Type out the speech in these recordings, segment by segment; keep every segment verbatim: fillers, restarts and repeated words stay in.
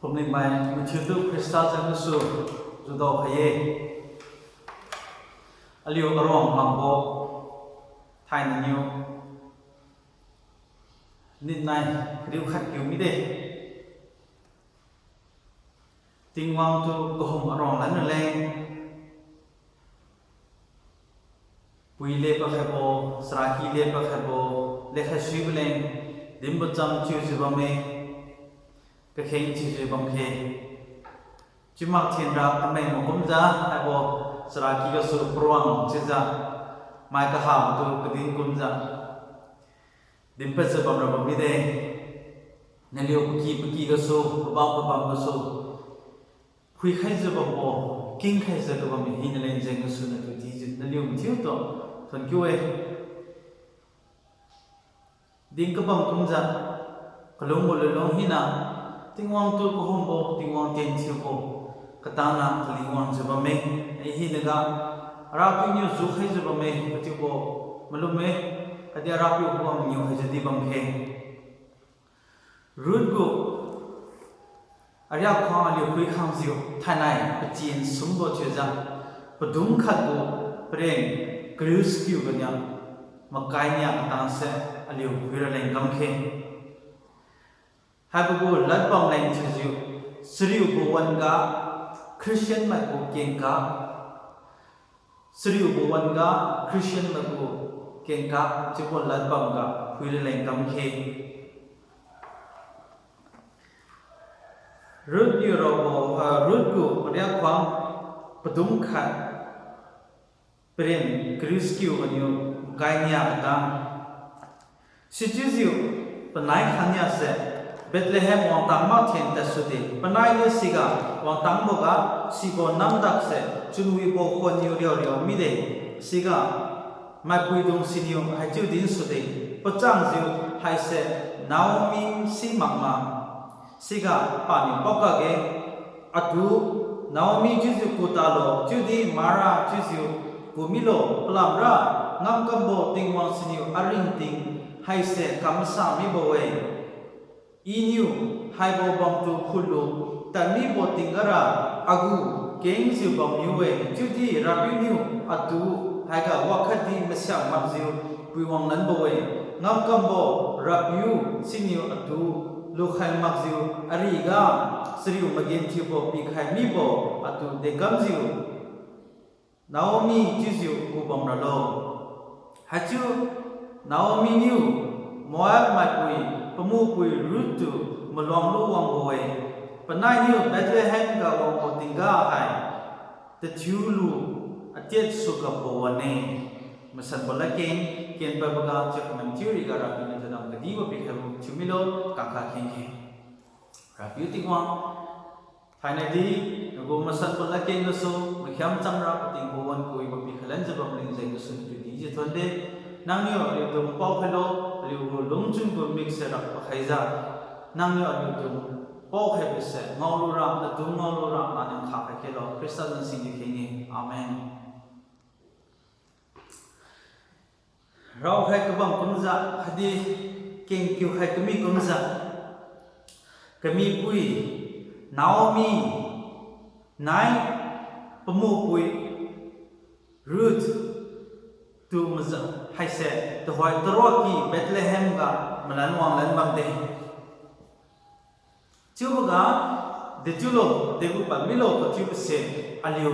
Phumlingmai mathiutu Khrista jeng gasu judao khai-e. Aliu aruang mangbo thainaniu nitnai kariu khat kiu mide. Tingwang tu kahum aruang lan raleng, pui lepa khaibo, charaki lepa khaibo, lekhai suibo leng, dinbo cham chiujiu bamme, kakheng chiujiu bamkhe. Chiumak thinra kameng makumjiu haibo, charaki gasu paruang chiujiu, mai kahabo tu kadin kumjiu dinpadjiu bamra bam mide. Naliu paky paky gasu, pabam pabam gasu, phuikhaijiu bambo, kingkhaijiu kabam hina leng jeng gasu natu dijiu naliu mathiutu thon kiu-e. Din kabam kumjiu, kalungbo lunlung hina, Tingwang tu kahumbo, Tingwang tien thiubo, katangna kaling wangjiu bamme, hinaga, Arapiu niu jukhaijiu bamme kachiubo malumme, khatdi Arapiu khuang niu khaijiu di bamkhe. Ruth gu ariak khuang aliu phuikhangjiu thainai pachin sumbo thiujiu, padum khat gu paren kariu sakiu ganiu, makai nia katangse aliu phuira leng kamkhe. Haibo gu ladbam leng thiujiu, chariubo wan-ga Christian maigu kengkak, chariubo wan-ga Christian maigu kengkak chiubo ladbam ga phuira leng kamkhe. Ruth niu raobo, ah, Ruth gu ariak khuang padum khat paren kariu sakiu ganiu makai nia katang. Sichiujiu panai khangnia se Bethlehem wangtang mathen tadsude, panai niu siga wangtangboga sibo namdakse chunwibo khonniu riauriao mide, siga maipuidung siniu haichiu din sude, pachangjiu haise Naomi si makma. Siga paniu paokakge, atu Naomi chiujiu ku talo, chiudi Mara chiujiu ku milo, palamra ngamkambo Tingwang siniu aringting haise kamasa mibo-e. Iniu haibo bamtu phutlu tadmibo tinggara agu kengjiu bamniu-e, chiudi Rapiu niu atu haiga wakhatdi masiak makjiu puiwang lanbo-e. Ngamkambo Rapiu siniu atu lukhai makjiu ariga chariu magenthiubo pikhai mibo atu dekamjiu Naomi chiujiu ku bamralo. Haichiu Naomi niu Moab maipui pamupui Ruth tu maluang lu wangbo-e. Panainiu Bethlehem ga wangbo tingga hai tathiulu atiat suga pawan-e. Masanbo ladkeng kenpadboga chiu kaman thiuriga Rapiu niu tadam kadibo pikhaibo thiumilo, kangkha khengkhe. Rapiu Tingwang, thainai di nagu masanbo ladkeng gasu makhiam chamra pating pawan kawibo pikhai lanjiu bam leng jeng gasu natu dijiu thonde. Nangniu aliutu paokhailo, aliugu lungchun gu mikse ra pakhaijiu, nangniu aliutu paokhaibo se ngaolura, natu ngaolura, nangniu nkha khai khelo, Khrista zan singdi kheng-e. Amen. Raokhai kabam kumjiu, khatdi kengkiu khai kami kumjiu, kamipui Naomi nai pamupui Ruth tu majiu haise tuhoi taroki Bethlehem ga malan wanglan bamde. Chiuboga, dechiulo, degu pad milo kachiubose aliu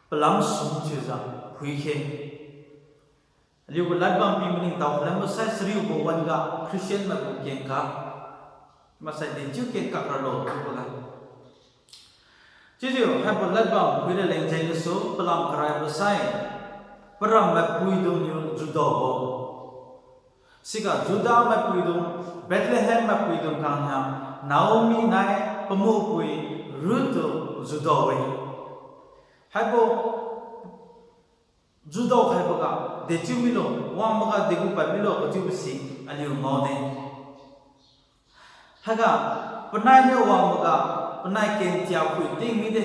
palam sum thiujiu phuikhe. Aliugu ladbam pi maningtao khalanbo sai chariubo wan-ga Christian maigu kengkak, maksai dechiu kengkak ralo chiuboga. Chiujiu haibo ladbam phuira leng jeng gasu palam karaibo sai, param maipuidungniu Judabo. Siga Judah maipuidung, Bethlehem maipuidung khangnia, Naomi nai pamupui Ruth tu Judao-e. Haibo Judao khaiboga dechiu milo, wangboga degu pad milo kachiubose aliu ngaode. Haiga, panainiu wangboga, panai kentia phui ting mide.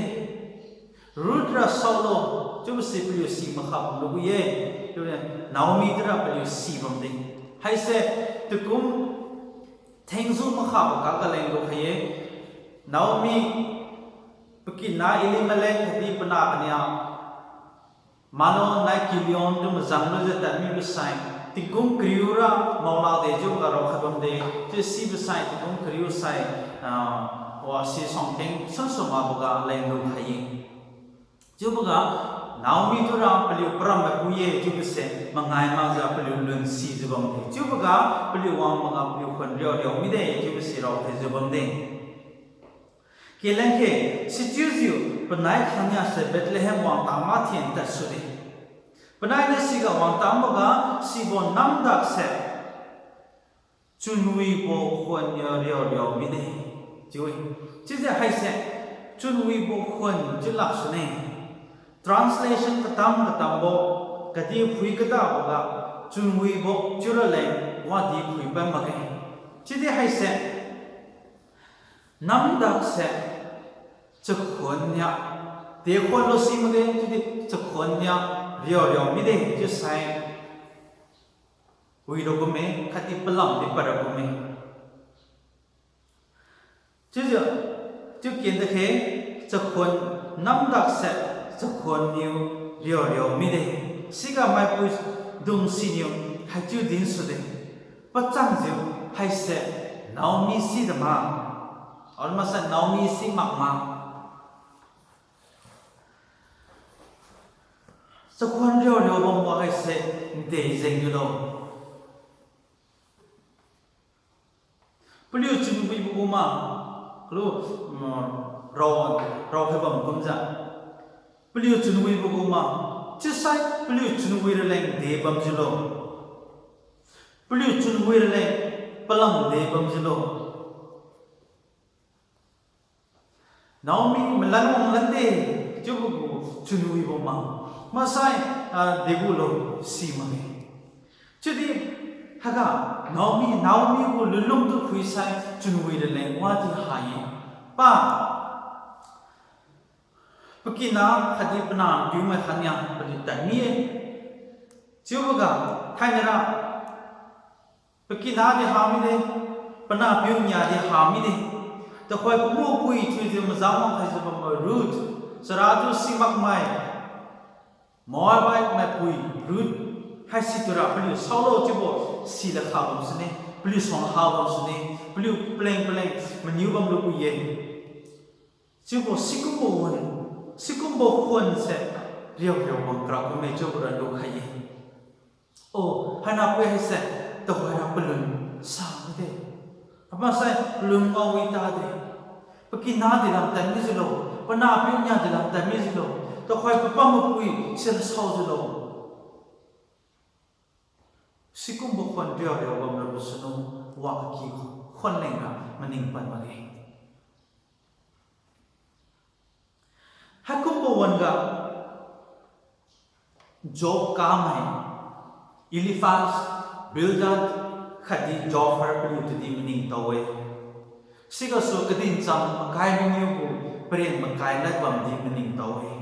Ruth ra saolo, chiubose paliu si makha bamlu ye. Chiune Naomi dira paliu si bamde. Haise, takum thengjiu makhabo kaga leng lukhai ye. Naomi, pakina Elimelek khatdi panah kania Mahlon nai Kilion tu mazang lujiu tadmibo sai, tingkum kariura maolakde chiuboga raokhai bamde, chiu sibo sai tingkum kariu sai, ah, wasi suangkeng sunsum makboga leng lukhai-e. Chiuboga Naomi tura paliu param maipu-e chiubose mangai makjiu paliu lun sijiu bamde. Chiuboga paliu wangboga paliu khuan riauriao mide chiubose raokhaijiu bamde. Keleng khe, sichiujiu panai khangnia se Bethlehem wangtang mathen tadsude. Panainiu siga wangtangboga sibo namdakse chunwibo khuan riauriao mide chiu-e. Chiujiu haise chunwibo khuan chiu laksune. Translation katam katambo, kadihphui kadaboga chunwibo chiuraleng wadi phuipad makge. Chiudi haise namdakse chakhuan nia, dekhuanlo si makge chiudi chakhuan nia riauriao mide chiusai wira kumme, khatdi palamdi para kumme. Chiujiu, chiu kenda khe, chakhuan namdakse chakhuan niu riauriao mide. Siga maipuidung siniu haichiu dinsude, pachangjiu haise Naomi sida ma, or maksai Naomi si makma. Chakhuan riauriao bambo haise nde jengniulo. Paliu chunwibo gu ma, kalu, mm, rao, raokhai bam kumjiu. Paliu chunwibo gu ma, chiusai paliu chunwi raleng de bamjiulo. Paliu chunwi raleng palam de bamjiulo. Naomi malan wanglan de, chiubo gu chunwibo ma, maksai, ah, degulo si makge. Chiudi haiga Naomi, Naomi gu lunlung tu phuisai chunwi raleng wadi ha-e. Pa, pakina khatdi panahpiumai khangnia paliu tadmi-e. Chiuboga thainara pakina di ha mide, panahpiu nia di ha mide. Tuhoi pamupui thiujiu mazang wangkhaijiu bambo Ruth, chara tu simakmai, Moabite maipui Ruth, haisi tura paliu saolo chiubo silakha bamsune, paliu suangha bamsune, paliu paleng paleng maniu bamlu gu-e. Chiubo sikumbo wan, sikumbo khuan se riauriao bam kara kumme chiubo ra lukhai-e. O, hainapui haise tuhoira palun sa mide. Apasai palun ngao wi tade. Pakina di lam tadmi jiulo, panahpiu nia di lam tadmi jiulo, tuhoi papam mapui sira saojiulo. Sikumbo khuan riauriao bamrabo sunu, wa aki khuan lengra maning pad makge. Haikumbo wan-ga Job kamai, Eliphaz, Bildad, khatdi Zophar paliu tudi maningtao-e. Sigasu kadincham makai mangiu gu paren makai lad bamdi maningtao-e.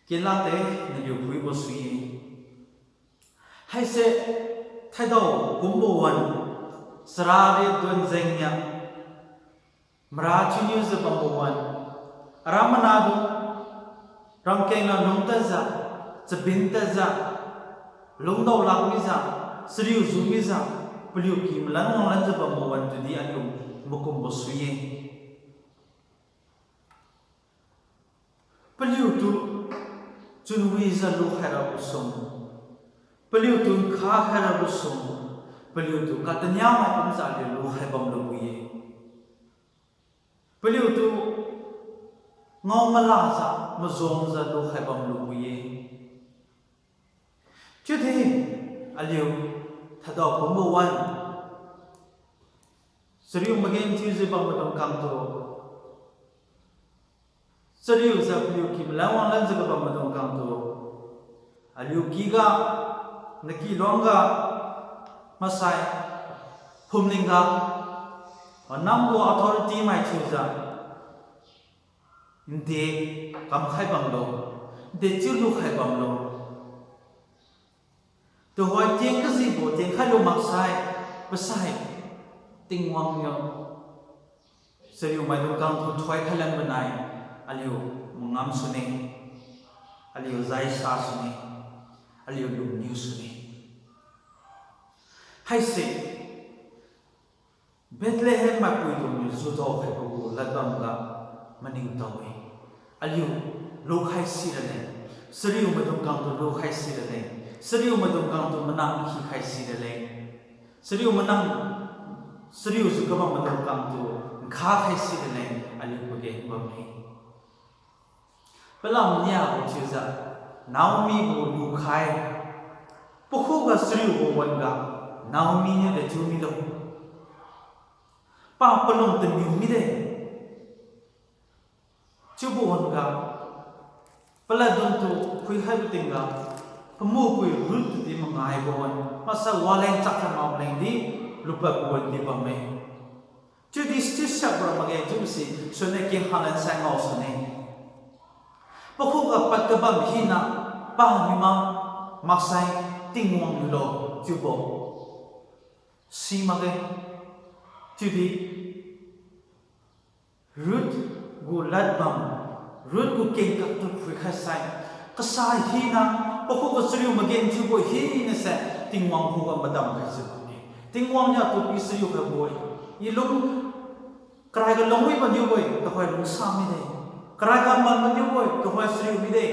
Kelakde naliu phuibo sui-e. Haise thaidao kumbo wan, chara riak duan jengnia, mara thiuniujiu bambo wan, aram manadung, ramkengna lung tadjiu, chabin tadjiu, lungdao lak mijiu, chariu ju mijiu, paliu ki malan wanglanjiu bambo wan tudi aliu makumbo sui-e. Paliutu chunwijiu lukhai rabo sum, paliutu nkha khai rabo sum, paliutu katania mai kumjiu aliu lukhai bamlu wi-e. Paliutu ngao malajiu, majuangjiu lukhai bamlu wi-e. Chiudi aliu thaidao kumbo wan, chariu magenthiujiu bam maidung kangtu, chariujiu paliu ki malan wanglanjiu kabam maidung kangtu, aliu kiga, nakiluangga, maksai phumlingga, namgu authority mai thiujiu nde kamkhai bamlo, dechiu lukhai bamlo. Tuhoi tieng kajibo tiengkhai lu maksai, pasai Tingwang niu Chariu maidung khangtu thoikhai lan-ga nai, aliu mangam sune, aliu zaisa sune, aliu lungniu sune. Haise Bethlehem maipuidungniu judao khaibo gu ladbam ga maningtao-e. Aliu lukhai siraleng, chariu maidung khangtu lukhai siraleng, chariu maidung khangtu manang khikhai siraleng, chariu manang, chariujiu kabam maidung khangtu nkhakhai siraleng aliu pageng bamme. Palam niabo chiujiu, Naomi gu lukhai, pakhuga chariubo wan-ga, Naomi niu dechiu milo. Pa palung tamiu mide. Chiubo wan-ga, paladuntu phuikhaibo tingga, pamupui Ruth tudi mangaibo wan, maksai waleng chakkhai mak lengdi, lupadbo wan di bamme. Chiudi stewardship ra makge chiubo si, sune kengkha lan sai ngao sune. Pakhuga pad kabam hina, paniu ma, maksai Tingwang niulo, chiubo si makge. Chiudi, Ruth gu ladbam, Ruth gu kengkaktu phuikhai sai, kasai hina, pakhuga chariu magenthiubo hinase, Tingwang khuga madam khaijiu bamme. Tingwang niu atu pi chariu khaibo-e. I lung karaiga lungwi maniubo-e, tuhoi lungsa mide. Karaiga man maniubo-e, tuhoi chariu mide.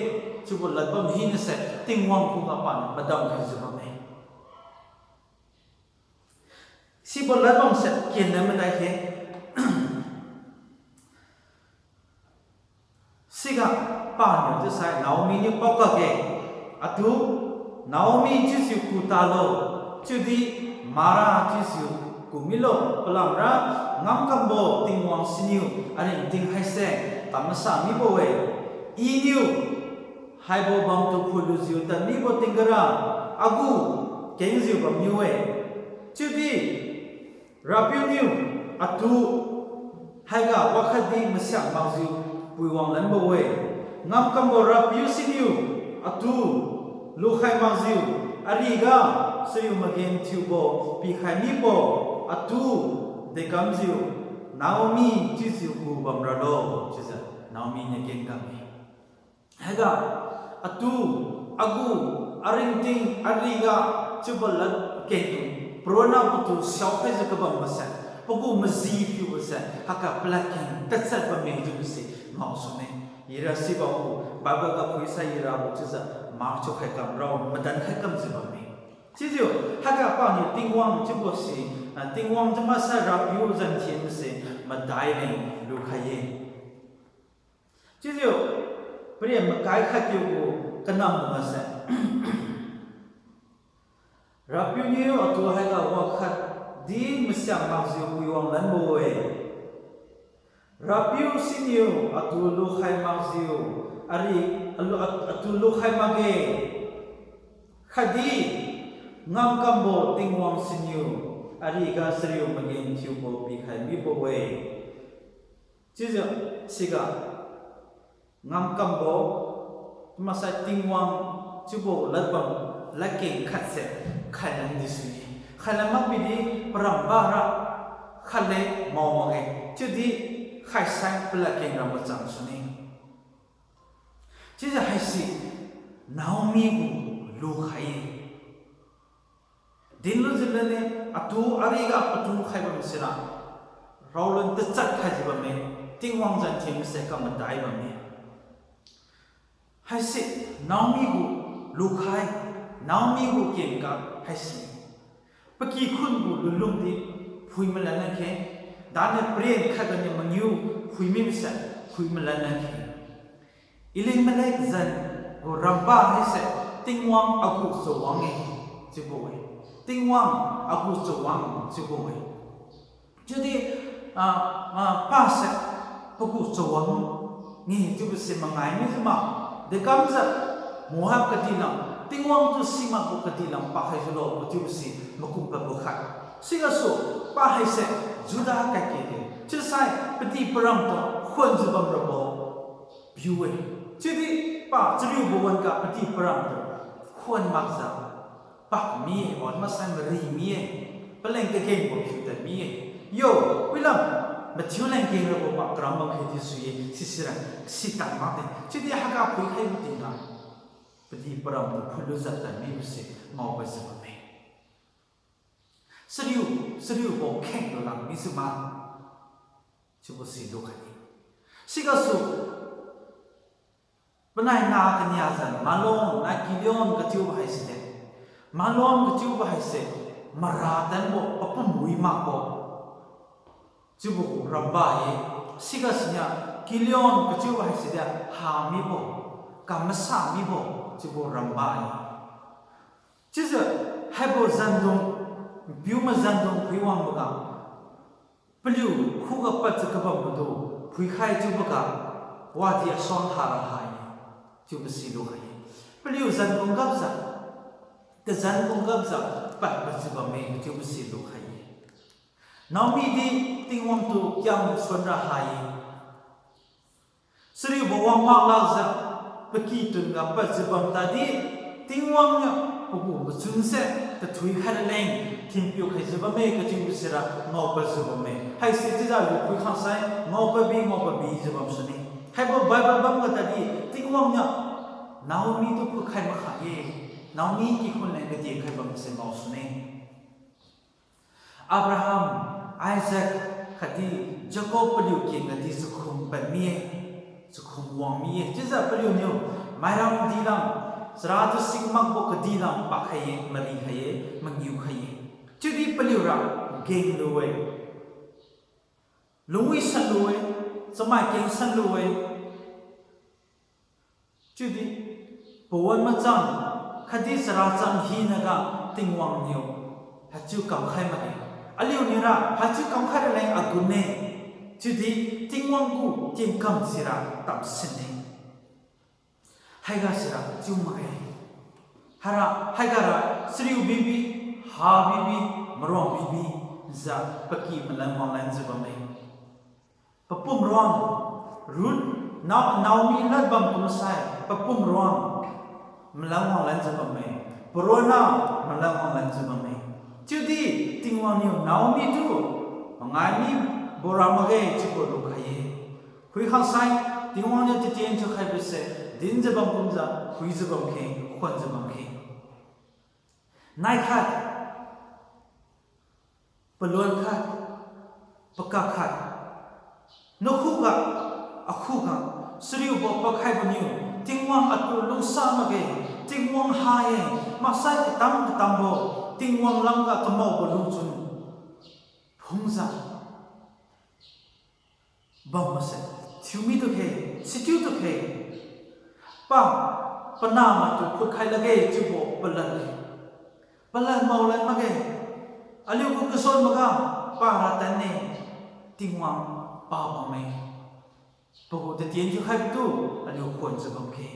Chiubo ladbam hinase, Tingwang khuga paniu madam khaijiu bamme. Sibo ladbamse kenda madai khe. Siga paniu chiusai Naomi niu paokakge, atu Naomi chiujiu ku talo, chiudi Mara chiujiu ku milo, palamra ngamkambo Tingwang siniu aringting haise tamasa mibo-e. Iniu haibo bamtu phulujiu tadmibo tingga ra agu kengjiu bamniu-e. Chiudi Rapiu niu atu haiga wakhatdi masiak makjiu puiwang lanbo-e. Ngamkambo Rapiu siniu atu lukhai makjiu ariga chariu magenthiubo pikhai mibo atu dekamjiu Naomi chiujiu ku bamralo, chiujiu Naomi niu kenkam-e. Haiga, atu, agu, aringting, ariga, chiubo ladkeng, paronna patu siaokhaijiu kabambose, pagu maji piubose, haiga paladkeng tadchat bamme chiubose ngao sune. Ira sibo gu Bible ga phuisai irabo chiujiu, Mark chiukhai kam rao madan khai kamjiu bamme. Chiujiu, haiga paniu Tingwang chiubose, ah, Tingwang chiu maksai Rapiu zan thienbose, madai leng lukhai-e. Chiujiu, paren makai khat kiu gu kanam bungase. Rapiu niu atu haiga wakhatdi masiak makjiu puiwang lanbo-e. Rapiu siniu atu lukhai makjiu, ari, alu-, at-, atu lukhai makge. Khatdi, ngamkambo Tingwang siniu, ariga chariu magenthiubo pikhai mibo-e. Chiujiu siga ngamkambo, chiu maksai Tingwang chiubo ladbam ladkeng khatse khailan di sui-e. Khailan makbidi parambara khatle mao makge. Chiudi khaisai paladkeng ra machang sune. Chiujiu haise Naomi gu lukhai-e. Dinlujiu lane atu ariga patu khai bam sira, raolan tachat khaijiu bamme, Tingwang zan thienbose kamadai bamme. Haise Naomi gu lukhai, Naomi gu kengkak haise. Pakikhun gu lunlung di phui malan lakge, daniu paren khat ganiu mangiu phui mibose phui malan lakge. Elimelek zan gu ramba haise Tingwang agu chawang-e chiubo-e. Tingwang agu chawang chiubo-e. Chiudi, ah, ah, pase pagu chawang-e chiubose mangai mijiu ma, dekamjiu Moab kadih lam, Tingwang tu simakbo kadih lam pakhaijiulo chiubose makum padbo khat. Sigasu pa haise Judah kaikhide. Chiusai pati paramtu khuanjiu bamrabo piu-e. Chiudi pa chariubo wan-ga pati paramtu khuan makjiu pak mi-e, wan maksai mari mi-e, paleng kagengbo piu tad mi-e. Yo, wilam, Mathiu leng kengrabo pa karam bamkhe chiu sui-e, sisira, sitan makde. Chiudi haiga phuikhaibo tingga, padi paramtu phutlu jat tadmibose ngaopad jiu bamme. Chariu, chariubo khenglu lang mijiu ma. Chiubo si lukhai-e. Sigasu, panai na kania zan Mahlon, nai Kilion kachiubo haiside. Mahlon kachiubo haise, mara tanbo, papum wi makbo. Chiubo ramba-e, siga sinia Kilion kachiubo haiside, ha mibo, kamasa mibo, chiubo ramba-e. Chiujiu, haibo zandung, piu mazandung phuiwangboga, paliu khuga padjiu kabambotu, phuikhai chiuboga, wadi asuang hara hai, chiubo si lukhai-e. Paliu zandung gapjiu, kazandung gapjiu, pad padjiu bamme, chiubo si lukhai-e. Naomi di Tingwang tu kiam suan ra hai-e. Chariubo wang mak lakjiu, paky tunga padjiu bam tadi, Tingwang niu pagu machunse tathui khai raleng, thinpiu khaijiu bamme kachiubo sira ngaopadjiu bamme. Haise chiujiu aliu phuikhangsai, ngaopadbi, ngaopadbi jiu bam sune. Haibo Bible bamga tadi, Tingwang niu Naomi tu phuikhai makha-e, Naomi kikhun leng katien khai bamse ngao sune. Abraham, Isaac, khatdi Jacob paliu kengga di chakhum padmi-e, chakhum wangmi-e. Chiujiu paliuniu, mairam dilam, chara tu sik makbo kadilam pakhai-e, marikhai-e, mangiukhai-e. Chiudi paliura, genglu-e. Lungwi sanlu-e, chamai keng sanlu-e. Chiudi, pawan machang, khatdi chara chang hinaga Tingwang niu, haichiu kamkhai makge. Aliuniura, haichiu kamkhai raleng agunne. Chiudi, Tingwang gu tinkam sira tamsinne. Haiga sira chiu makge. Haira, haigara chariu bibi, ha bibi, maruang bibi, jiu paky malan wanglanjiu bamme. Papum ruang, Ruth, Na-, Naomi lad bam kumsai, papum ruang, malan wanglanjiu bamme. Paronna, malan wanglanjiu bamme. Chiudi, Tingwang niu Naomi tu, mangai mi bora makge chiubo lukhai-e. Phuikhangsai, Tingwang niu tatien thiukhaibo se, dinjiu bam kumjiu, phuijiu bamkhe, khuanjiu bamkhe. Naikhat, paluan khat, pakak khat, nakhuga, akhuga, chariubo pakhaibo niu, Tingwang atu lungsa makge, Tingwang ha-e, maksai katam katambo, Tingwang lamga kamaobo lungchun, phungjiu bam mase, thiumi tukhe, sichiu tukhe. Pa, panahmaitu phutkhai lakge chiubo palan-e. Palan maolan makge. Aliu gu kason maga, pa ratanne, Tingwang pa bamme. Pagu tatien thiukhaibotu, aliu khuanjiu bamkhe.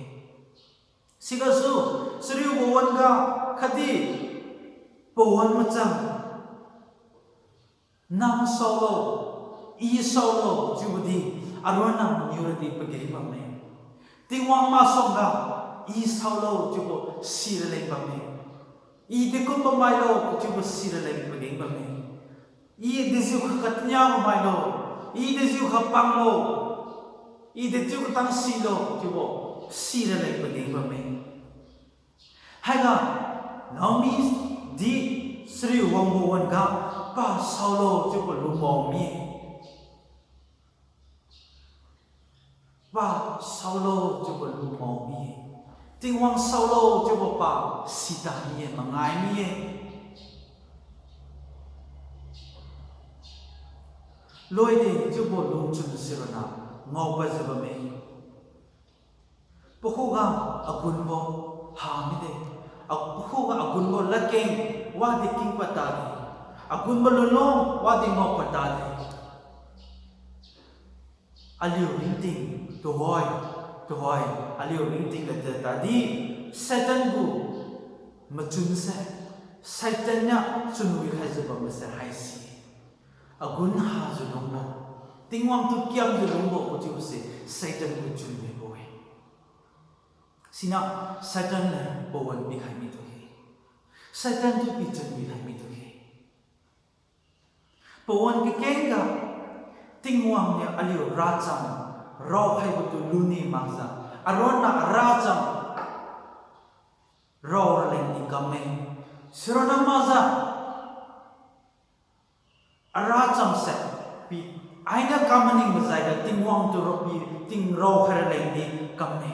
Sigasu, chariubo wan-ga, khatdi, pawan machang. Nang saolo, I saolo chiubo di, aronna maniuradi pageng bamme. Tingwang masuangga, I saolo chiubo siraleng bamme. I dekumbo mailo chiubo siraleng pageng bamme. I dejiukha katania bo mailo, I dejiukha panglo, I dejiu katang silo chiubo siraleng pageng bamme. Haiga, Naomi di chariu wangbo wan-ga, pa saolo chiubo lumao mi-e. Pa saolo chiubo lumao mi-e. Tingwang saolo chiubo pa sita mi-e, mangai mi-e. Loide chiubo lungchun sirona ngaopadjiu bamme. Pakhuga agunbo ha mide. A-, pakhuga agunbo ladkeng wadi kingpad tade. Agunbo lunlung wadi ngaopad tade. Aliu ringting tuhoi, tuhoi, aliu ringting ga tadi, Satan gu machunse, Satan niu chunwi khaijiu bambose haise. Agun hajiu lungbo, Tingwang tu kiamjiu lungbo chiubose Satan gu chunwibo-e. Siniu Satan niu pawan pikhai mitu-e. Satan tu pichunwi khai mitu-e. Pawan kakeng ga Tingwang niu aliu racham raokhaibo tu luni makjiu, aronna aracham rao raleng di kamme. Sironna makjiu, aracham se pi, ainiu kam maning mazaiga Tingwang tu rapi ting raokhai raleng di kamme.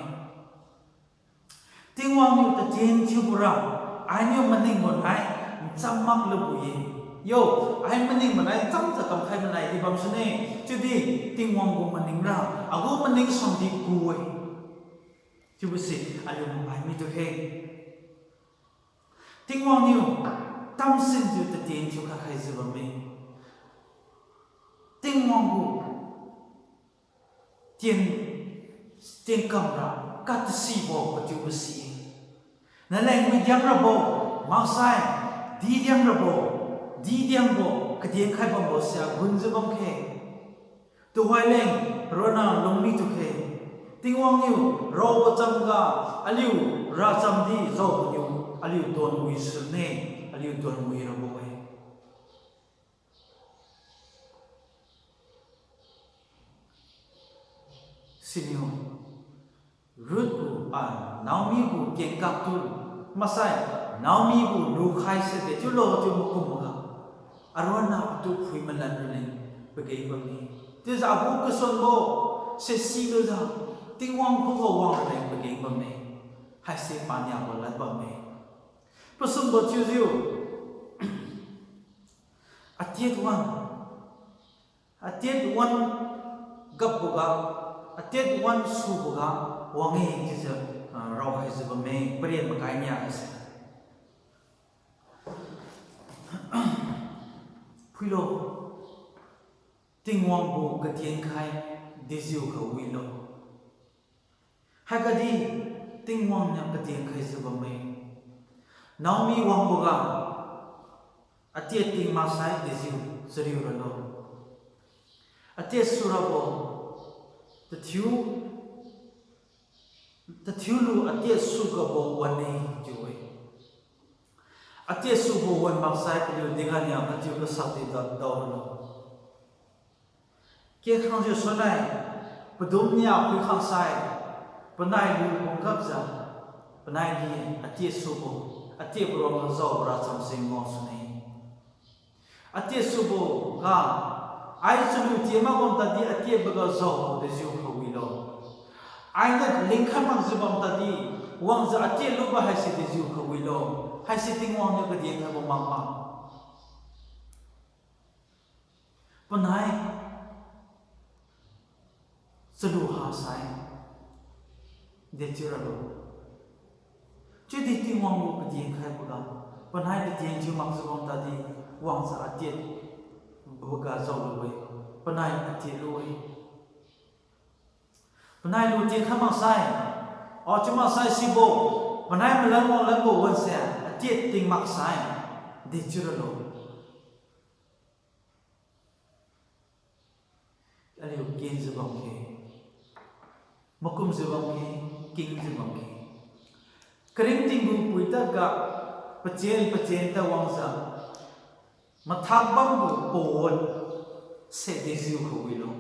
Tingwang niu tatien thiubora, ainiu maning manai ncham mak lubo-e. Yo, ai maning manai chamjiu kamkhai manai di bam sune. Chiudi Tingwang gu maningra, agu maning suang di ku-e. Chiubo si aliu mapai mitu khe. Tingwang niu tamsinjiu tatien thiu khakhaijiu bamme. Tingwang gu tien, tienkamra katasibo katiubo si-e. Naleng widiang rabo, maksai, didiang rabo, didiangbo, kadienkhai bambo sia gunjiu bam khe. Tuhoi leng ronna lungmi tu khe. Tingwang niu raobo chamga aliu racham di jaobo niu aliu tuan wi sune, aliu tuan wi rabo-e. Siniu, Ruth gu, ah, Naomi gu kengkak tu, maksai, Naomi gu lukhai se de chiulo chiu makumboga, aronna atu phui malan raleng pageng bamme. Chiujiu agu kasunbo se silujiu, Tingwang khuga wang raleng pageng bamme. Haise paniabo lad bamme. Pasumbo chiujiu, atiat wan, atiat wan gapboga, atiat wan suboga wang-e chiujiu, ah, raokhaijiu bamme, paren makai nia haise. Phuilo, Tingwang gu katien khai dejiukha wilo. Haigadi Tingwang niu katien khaijiu bamme. Naomi wangboga, atiat ting maksai dejiu chariu ralo. Atiat surabo, tathiu, tathiulu atiat sugabo wan-e chiu-e. Atiat subo wan maksai paliu diganiu katiu kasakdi dao ralo. Kekhangjiu sunnai, padum nia phuikhangsai, panai lu kumgapjiu, panai di atiat subo, atiat bo ruangga jaobo racham sing wang sune. Atiat suboga, ai chalu tienmak bam tadi atiatboga jaobo dejiukha wilo. Ainiu lingkhai makjiu bam tadi, wangjiu atiat lubo haise dejiukha wilo. Haise Tingwang niu kadien khaibo makma. Panai chalu hasai dechiu ralo. Chiudi Tingwang gu kadien khaiboga, panai kadien thiu makjiu bam tadi, wangjiu atiat boga jaolu-e, panai atiat lu-e. Panai lu tienkhai maksai, a chiu maksai sibo, panai malan wanglanbo wanse, atiat ting maksai dechiu ralo. Aliu kenjiu bam khe, makumjiu bam khe, kingjiu bam khe. Karingting gu puitadga, pachien pachien tad wangjiu, mathak bambo pawan se dejiukha wilo.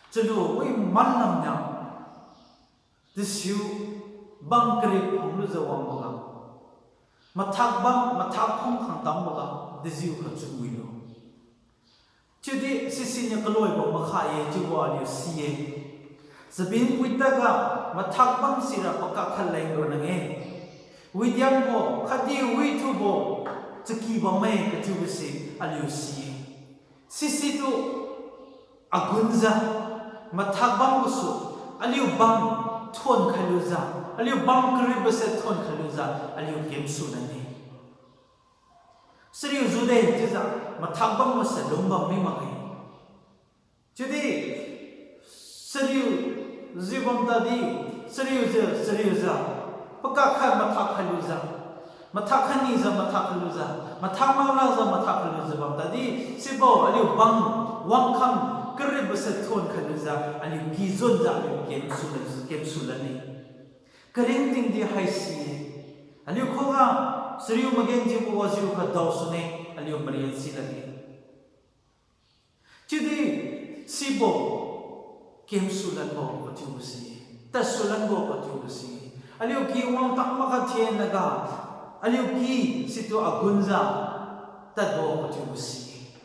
Chalu wi manlamniu, tasiu bang karip phunglujiu wangboga, mathak bam, mathak phung khangtamboga, dejiukha chunwilo. Chiudi sisiniu kaloibo makha-e chiubo aliu si-e. Chabin puitadga mathak bam sira pakak khat leng ronna-e. Widiangbo khatdi withubo chaky bamme kachiubo si aliu si-e. Sisitu agunjiu, mathak bam gasu, aliu bang thuon khailujiu, aliu bang karipbo se thuon khailujiu, aliu kemsu lane. Chariu jude chiujiu, mathak bam gase lungbam mi makge. Chiudi, chariu jiu bam tadi, chariujiu, chariujiu, pakak khat mathak khailujiu, mathak khatnijiu mathak khailujiu, mathak manglakjiu mathak khailujiu bam tadi, sibo aliu bang wangkhang karipbo se thuon khailujiu, aliu kijonjiu aliu kemsu la, kemsu lane. Karingting di haisi-e. Aliu khuga, chariu magenthiubo wajiukha daosune, aliu marian si lakge. Chiudi, Sibo, kemsu lanbo kathiubo si, tadsu lanbo kathiubo si, aliu ki wang tang makha thennaga, aliu ki situ agunjiu tadbo kathiubo si.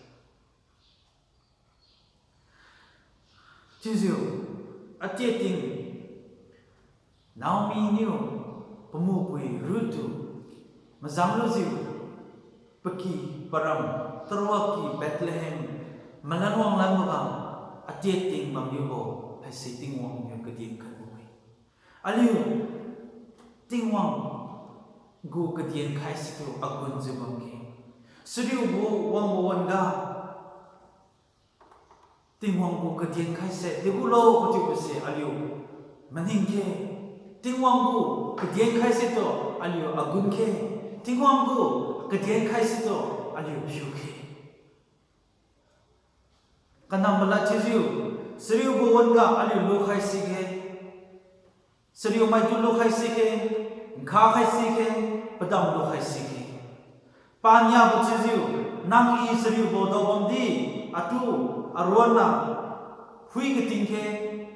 Chiujiu, atie ting, Naomi niu pamupui Ruth tu mazang lujiu, paki param, tarwa ki Bethlehem, malan wanglanboga, atie ting bamniubo haise Tingwang niu kadin khatbo-e. Aliu Tingwang gu kadien khai situ agunjiu bamkhe. Sariubo wangbo wan-ga, Tingwang gu kadien khaise degulo kathiubo se aliu maning khe. Tingwang gu kadien khaise tu aliu agun khe. Tingwang gu kadien khaise tu aliu phiu khe. Kanam malad thiujiu, sariubo wan-ga aliu lukhai si khe. Sariu maitu lukhai si khe, nkha khai si khe, padam lukhai si khe. Paniabo chiujiu, nang-i sariubo daobamdi, atu, aruanna, phui kating khe,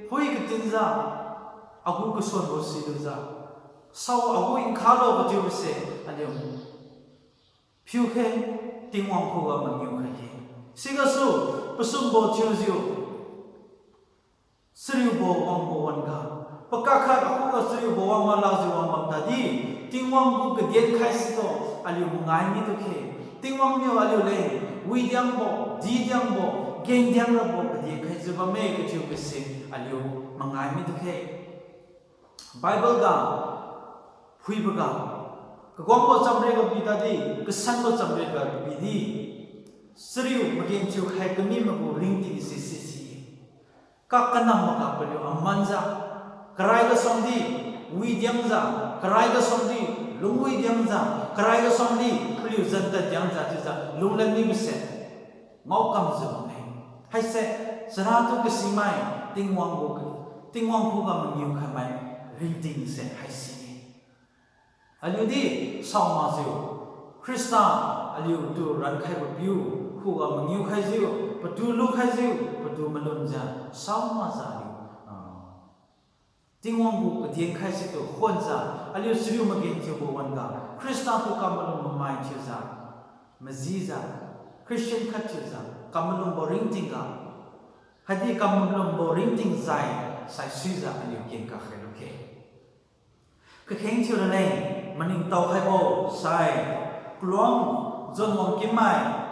phui katingjiu, agu kasuanbo silujiu, sao agu nkhalo kathiubo se, aliu phiu khe, Tingwang khuga mangiu khai khe. Sigasu, pasumbo thiujiu, sariubo wangbo wan-ga, pakak khat akhuga sariubo wang malakjiu wang bam tadi, Tingwang gu kadien khaise tu aliu mangai mitu khe. Tingwang niu aliu leng widiangbo, didiangbo, gengdiang rabo kadien khaijiu bamme kathiubo se aliu mangai mitu khe. Bible ga phuiboga, kaguangbo chamre ga pi tadi, kasanbo chamre ga pi di, sariu magenthiu khai kami maigu ringting se sisi-e. Kakanam maga paliu amanjiu, karai gasuangdi widiangjiu, karai gasuangdi lungwidiangjiu, karai gasuangdi paliu jantad diangjiu chiujiu lunglan mibose ngaokamjiu bamme. Haise, charatu kasimai, Tingwang gu, Tingwang khuga mangiu khaimai ringting se haisi-e. Aliudi saomakjiu, Khrista aliutu rankhaibo piu khuga mangiu khaijiu, patu lukhaijiu, patu malumjiu, saomakjiu aliu, ah, Tingwang gu kadien khaise tu khonjiu, aliu sariu magenthiubo wan-ga, Khrista tu kamalum mamai thiujiu, majijiu, Christian khat thiujiu, kamalumbo ringting ga, haidi kamalumbo ringting jai, saisuijiu aliu kengkak khai lukhe. Kakheng thiu raleng, maningtao khaibo sai, kaluang, jonwang kimmai,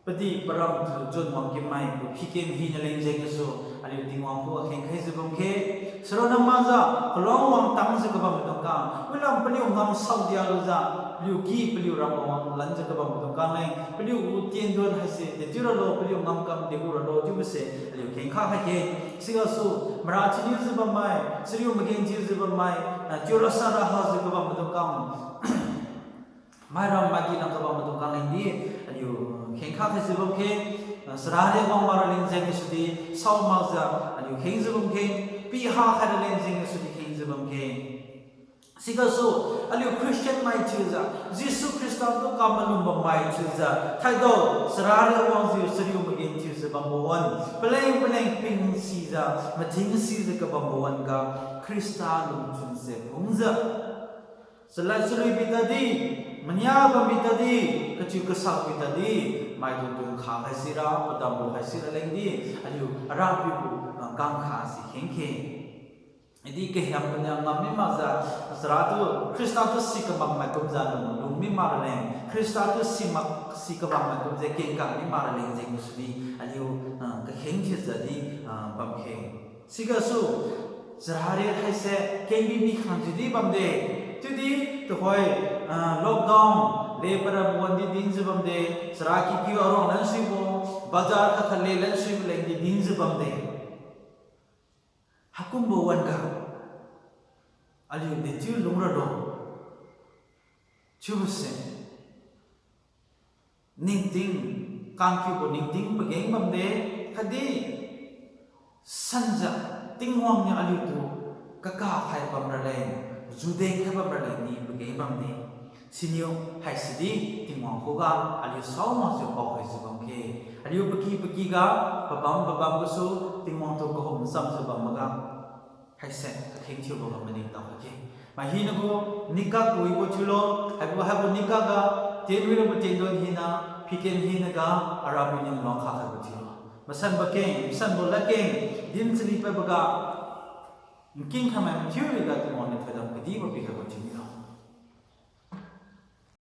padi param tu jonwang kimmai gu phikem hina leng jeng gasu, aliu Tingwang khuga kheng khaijiu bamkhe. Sirona makjiu, kaluang wang tangjiu kabam maidung khang, wilam paliu ngam saodia lujiu, paliu ki paliu ram wang lanjiu kabam maidung khang leng, paliu gu tiendon haise dechiu ralo, paliu ngamkam degu ralo chiubo se aliu khengkha khai khe. Sigasu, mara thiuniujiu bammai, sariu magenthiujiu bammai, ah, chiura sara hajiu kabam maidung khang, mairam maidi lam kabam maidung khang lengdi, aliu khengkha khaijiu bamkhe, ah, charari wang maraleng jeng gasudi, saomakjiu, aliu khengjiu bamkhe, piha khai raleng jeng gasudi khengjiu bamkhe. Sigasu, aliu Christian mai thiujiu, Jesu Khrista tu kamalum bammai thiujiu, thaidao, charari wangjiu, sariu magenthiujiu bambo wan, paleng paleng ping sijiu, mathing sijiu kabambo wan-ga, Khrista lungchun se phungjiu, chalad chalui bi tadi, mania bam bi tadi, kachiu kasak bi tadi, maidung tu nkha khai sira, padam lu khai sira lengdi, aliu Arapiu gu, ah, kangkha si khengkhe. Idi kahiam pania ngam mi makjiu, charatu, Khrista tu si kabam mai kumjiu lung, lung mi makraleng, Khrista tu si mak, si kabam mai kumjiu kengkang mi makraleng jeng gasudi, aliu, ah, kakheng thiujiu di, ah, bamkhe. Sigasu, charari haise, kengbi mi khangjiu di bamde. Chiudi, tuhoi, ah, lockdown, le para buan di dinjiu bamde, chara kikiu aruang lansuibo, bazar khat khat le lansuibo leng di dinjiu bamde. Haikumbo wan-ga, aliu dechiu lungralo. Chiubose, ningting, kangkiubo ningting pageng bamde, khatdi sanjiu Tingwang niu aliutu kakakhai bamraleng, judeng khai bamraleng ni pageng bamde. Siniu haisidi Tingwang khuga aliu saomakjiu paokhaijiu bamkhe. Aliu paky paky ga, pabam pabam gasu, Tingwang tu kahum chamjiu bamboga, haise kakheng thiuboga maningtao kha-e. Mai hinagu, nikak kawibo thiulo, haibo, haibo nikak ga, tienwi rabo tiendon hina, phiken hinaga, Arapiu niu luang kha khaibo thiulo. Masanbo keng, masanbo ladkeng, din chari padboga, nking khamai mathiu riga Tingwang niu thoidam kadibo pikhaibo thiumilo.